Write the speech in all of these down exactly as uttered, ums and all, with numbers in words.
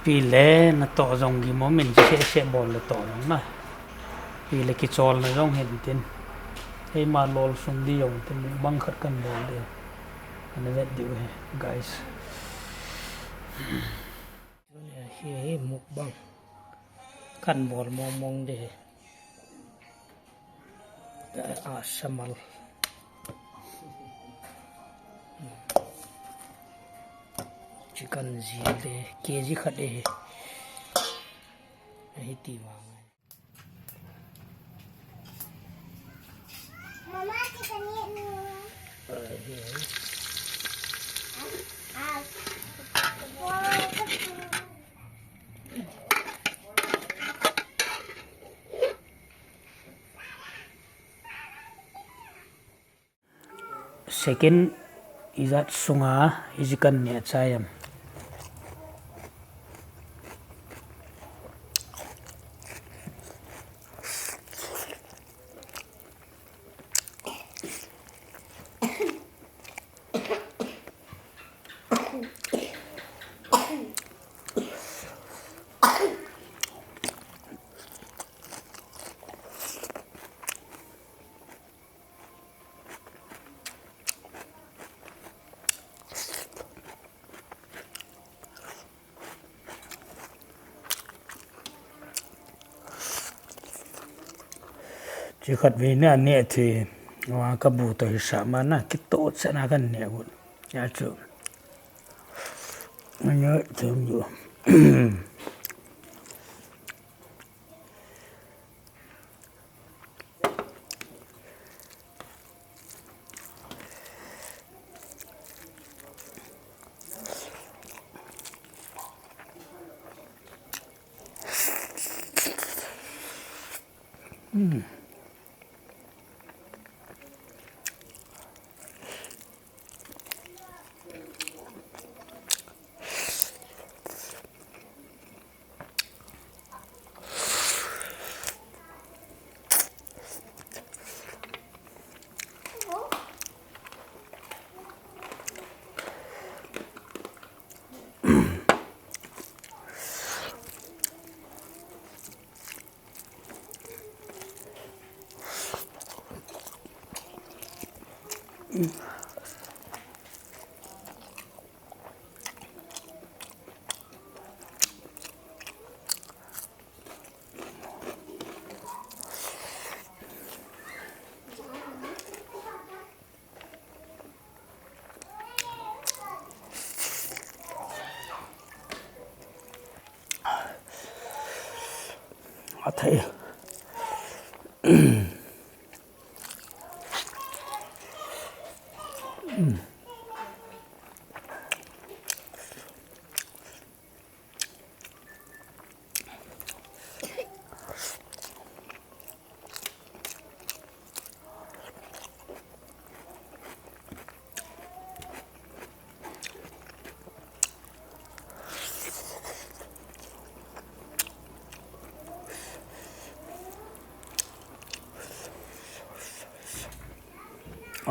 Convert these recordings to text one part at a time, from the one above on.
Pi le natoh jong gim um in, seh seh bol le toh jong na. Pi le kicholna jong hin tin. Eima lol sung di jong tin, mukbang khat kan bol di. Ana vet diu ahi, guys. Hi, hi mukbang kan bol mong mong di hi. A samal. Chicken jil te, K G khat e. Ahi ti vang. Mama, chicken ni. Second ijat sunga ijat kan neh chai em. Chi khat vei na neh thei, wa ka bu to hi sa ma na, kitoh chana kan neh u. Ya chu. Neh thei u. Athei.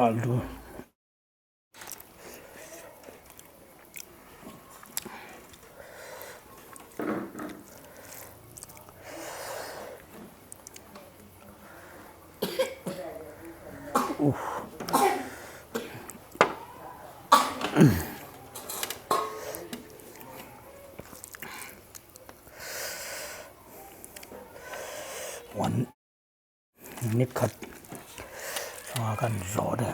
Alu. One. Minute khat. Sunga kan jo de.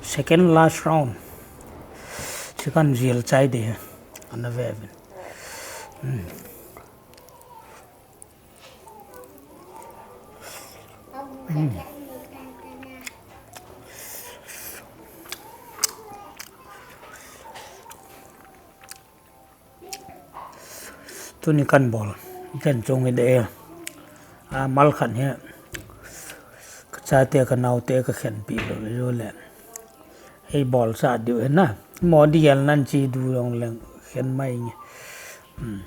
Second last round. Chicken jil chai de. Ana ve vin. Hmm. Hmm. Tuni kan bol. Ken chung i de. A mal khat hi. Ka chate ka naote ka khenpi lo le. Ei bol sa diu hi na. Mo di yal nan chi du long leng khen mai nge. Hmm.